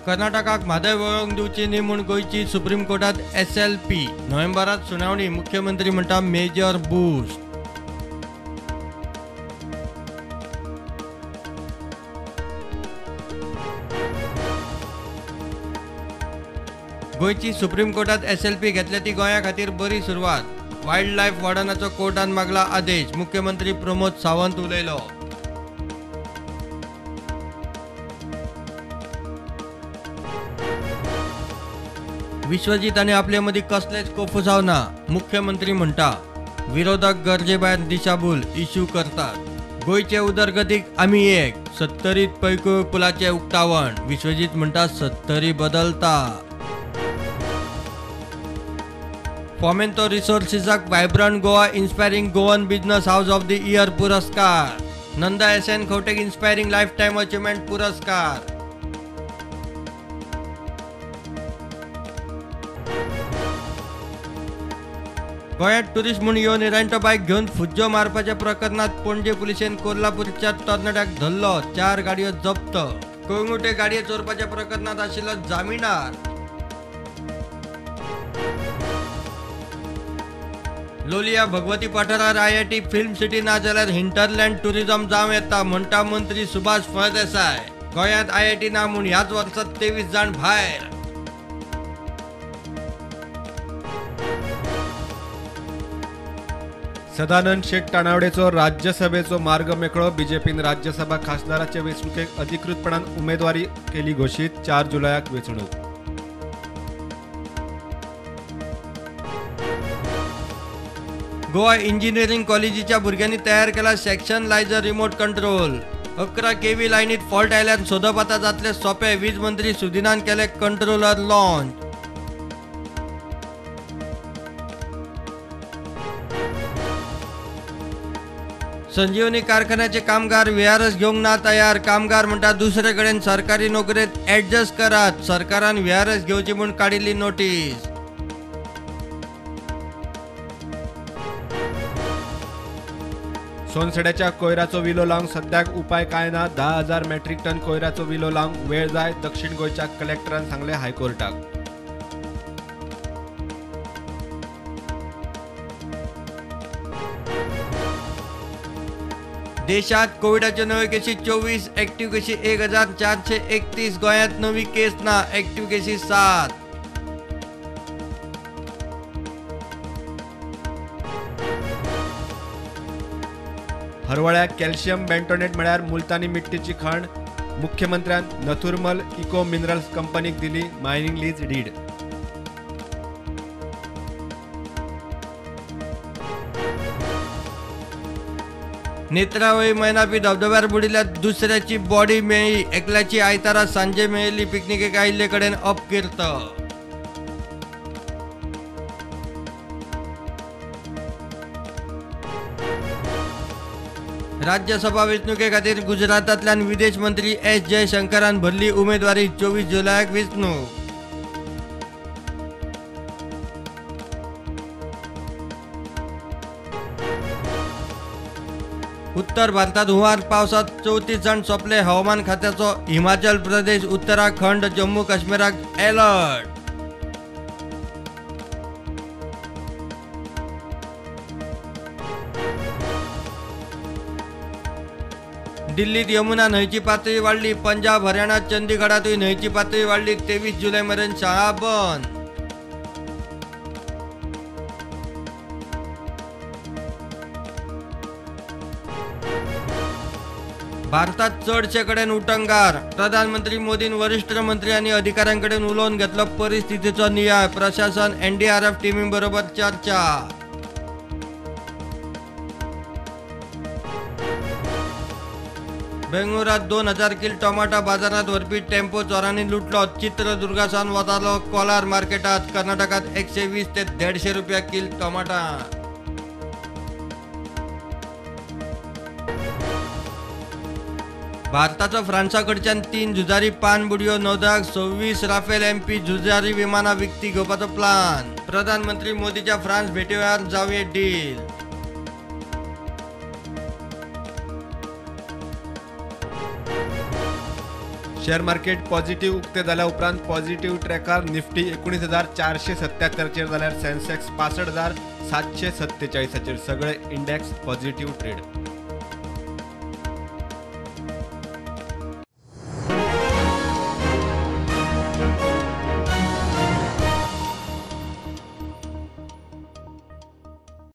कर्नाटकाक म्हादय वळोवंक दिवची न्ही म्हूण गोंयची सुप्रीम कोर्टात SLP. नोव्हेंबरात सुनावणी, मुख्यमंत्री म्हणटा मेजर बूस्ट. गोंयची सुप्रीम कोर्टात SLP घेतल्या ती गोंया खातीर बरी सुरवात. वायल्ड लायफ वॉर्डनाचो कोर्टान मागला आदेश, मुख्यमंत्री प्रमोद सावंत उलयलो. विश्वजीत आनी आपले मदीं कसलेच कोफुसांव ना, मुख्यमंत्री म्हणटा. विरोधक गरजे भायर दिशाभूल इश्यू करतात. गोंयचे उदरगतीक आमी एक, सत्तरीत पैकूळ पुलाचें उक्तावण, विश्वजीत म्हणटा सत्तरी बदलता. Fomento रिसोर्सिसाक vibrant Goa inspiring Goan business house of the year पुरस्कार. नंदा SN खवटेक इन्स्पायरिंग लायफ टायम achievement पुरस्कार. गोंयांत टुरिस्ट म्हूण येवन रेंट बायक घेवन फुज्जो मारपाच्या प्रकरणांत पणजे पुलिशेन कोल्हापूरच्या तरणाट्याक धरलो, 4 गाडयो जप्त. कळंगूटे गाडये चोरपाच्या प्रकरणांत आशिल्लो जामिनार. लोलिया भगवती पठारार IIT film सिटी ना जाल्यार हिंटरलँड टुरिझम जावं येता म्हणटा मंत्री सुभाष फळदेसाय. गोंयांत IIT ना म्हूण ह्याच वर्सात 23 जाण भायर. सदानंद शेट तानावडेचो राज्यसभेचो मार्ग मेकळो. बीजेपीन राज्यसभा खासदाराचे वेंचणुकेक अधिकृतपणान उमेदवारी केली घोशीत. 4 जुलयाक वेंचणूक. गोवा इंजिनिअरिंग कॉलेजीच्या भुरग्यांनी तयार केला sectionaliser remote control. 11 kV लायनीत फॉल्ट आयल्यार सोदप आतां जातले सोंपे, वीज मंत्री सुदिनान केले कंट्रोलर लॉन्च. संजीवनी कारखान्याचे कामगार VRS घेवंक ना तयार. कामगार म्हणटा दुसरे कडेन सरकारी नोकरेंत ऍडजस्ट करात, सरकारान VRS घेवची म्हूण काडिल्ली नोटीस. सोनसड्याच्या कोयराचो विलो लावंक सद्याक उपाय काय ना. 10,000 मेट्रीक टन कोयराचो विलो लावंक वेळ जाय, दक्षिण गोंयच्या कलेक्टरान सांगलें हायकोर्टाक. देशात कोविडाच्यो नव्यो केशी 24, ऍक्टिव्ह केशी 1431. गोंयांत नवी केस ना, ऍक्टिव्ह केशी 7. हरवळ्याक कॅल्शियम बेंटोनेट म्हळ्यार मुलतानी मिट्टीची खण. मुख्यमंत्र्यान नथुरमल इको मिनरल्स कंपनीक दिली mining lease did. Netravali Mainapi धबधब्यार बुडिल्ल्या दुसऱ्याची बॉडी मेळ्ळी, एकल्याची आयतारा सांजे मेळिल्ली. पिकनिकेक आयिल्ले कडेन अपकीर्त. राज्यसभा वेंचणुके खातीर गुजरातांतल्यान विदेश मंत्री S जयशंकरान भरली उमेदवारी. 24 जुलयाक वेंचणूक. उत्तर भारतात हुंवार पावसात 34 जाण सोंपले. हवामान खात्याचो हिमाचल प्रदेश, उत्तराखंड, जम्मू काश्मीराक अलर्ट. दिल्लीत यमुना न्हंयची पातळी वाडली. पंजाब, हरियाणा, चंदीगडातूय न्हंयची पातळी वाडली. 23 जुलय मेरेन शाळा बंद. भारतात चडशे कडेन उटंगार. प्रधानमंत्री मोदीन वरिश्ठ मंत्री आनी अधिकाऱ्यां कडेन उलोवन घेतलो परिस्थितीचो नियाळ. प्रशासन, NDRF टिमी बरोबर चर्चा. बेंगळुरात 2000 किल टोमाटा बाजारात व्हरपी टेम्पो चोरांनी लुटलो. चित्रदुर्गासान वतालो कोलार मार्केटात. कर्नाटकात 120 ते 150 रुपया किल टोमाटा. भारताचो फ्रांसा कडच्यान 3 झुजारी पाणबुडयो, नौदळाक 26 राफेल MP झुजारी विमानां विकती घेवपाचो प्लान. प्रधानमंत्री मोदीच्या फ्रांस भेटी वेळार जावये डील. शेअर मार्केट पॉझिटिव्ह उक्ते जाल्या उपरांत पॉझिटिव्ह ट्रॅकार निफ्टी 19,477चेर जाल्यार सेन्सेक्स 65,747चेर. सगळे इंडेक्स पॉझिटिव्ह ट्रेड.